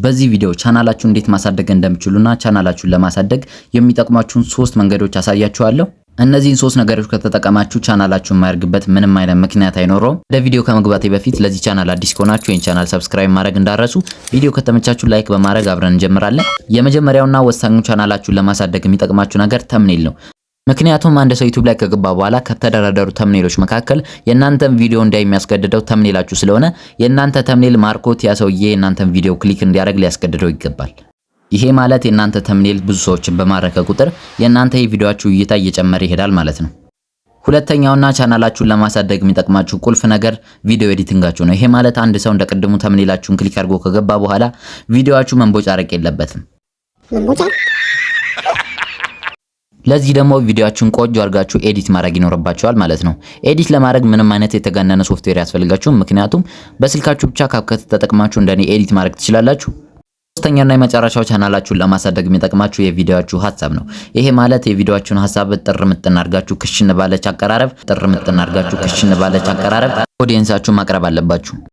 በዚህ ቪዲዮ ቻናላችሁን እንዴት ማሳደግ እንደምትችሉና ቻናላችሁን ለማሳደግ የሚጠቅሟችሁን ሶስት መንገዶች አሳያችኋለሁ። እነዚህን ሶስት ነገሮች ከተጠቀማችሁ ቻናላችሁን የማያድግበት ምንም አይነት ምክንያት አይኖረውም። ወደ ቪዲዮ ከመግባቴ በፊት ለዚህ ቻናል አዲስ ከሆናችሁ ይህን ቻናል subscribe ማድረግ እንዳትረሱ፣ ቪዲዮ ከተመቻችሁ like በማድረግ አብረን እንጀምራለን። የመጀመሪያውና ወሳኙ ቻናላችሁን ለማሳደግ የሚጠቅማችሁ ነገር thumbnail ነው። ምክንያቱም አንድ ሰው ዩቲዩብ ላይ ከገባ በኋላ ከተደረደሩ thumbnail ኦች መካከል የእናንተን ቪዲዮ እንዲያይ የሚያስገድደው thumbnail ኣችሁ ስለሆነ የእናንተ thumbnail ማርኮት ያ ሰውዬ የእናንተን ቪዲዮ click እንዲያደርግ ሊያስገድደው ይገባል። ይሄ ማለት የእናንተ thumbnail ብዙ ሰዎችን በማረከ ቁጥር የእናንተ የቪዲዮአችሁ እይታ እየጨመረ ይሄዳል ማለት ነው። ሁለተኛውና ቻናላችሁን ለማሳደግ የሚጠቅማችሁ ቁልፍ ነገር ቪዲዮ editing ኣችሁ ነው። ይሄ ማለት አንድ ሰው እንደ ቅድሙ thumbnail ኣችሁን click አድርጎ ከገባ በኋላ ቪዲዮአችሁ መንቦጫረቅ የለበትም። ለዚህ ደግሞ ቪዲዮአችሁን ቆንጆ አድርጋችሁ edit ማድረግ ይኖርባችኋል ማለት ነው። Edit ለማድረግ ምንም አይነት የተጋነነ ሶፍትዌር አያስፈልጋችሁም። ምክንያቱም በስልካችሁ ብቻ CapCut ተጠቅማችሁ እንደኔ edit ማድረግ ትችላላችሁ። ሶስተኛና የመጨረሻው ቻናላችሁን ለማሳደግ የሚጠቅማችሁ የቪዲዮአችሁ ሀሳብ ነው። ይሄ ማለት የቪዲዮአችሁን ሀሳብ እጥር ምጥን አድርጋችሁ ክሽን ባለች አቀራረብ ጥር ምጥን አድርጋችሁ ክሽን ባለች አቀራረብ audience ኣችሁ ማቅረብ አለባችሁ።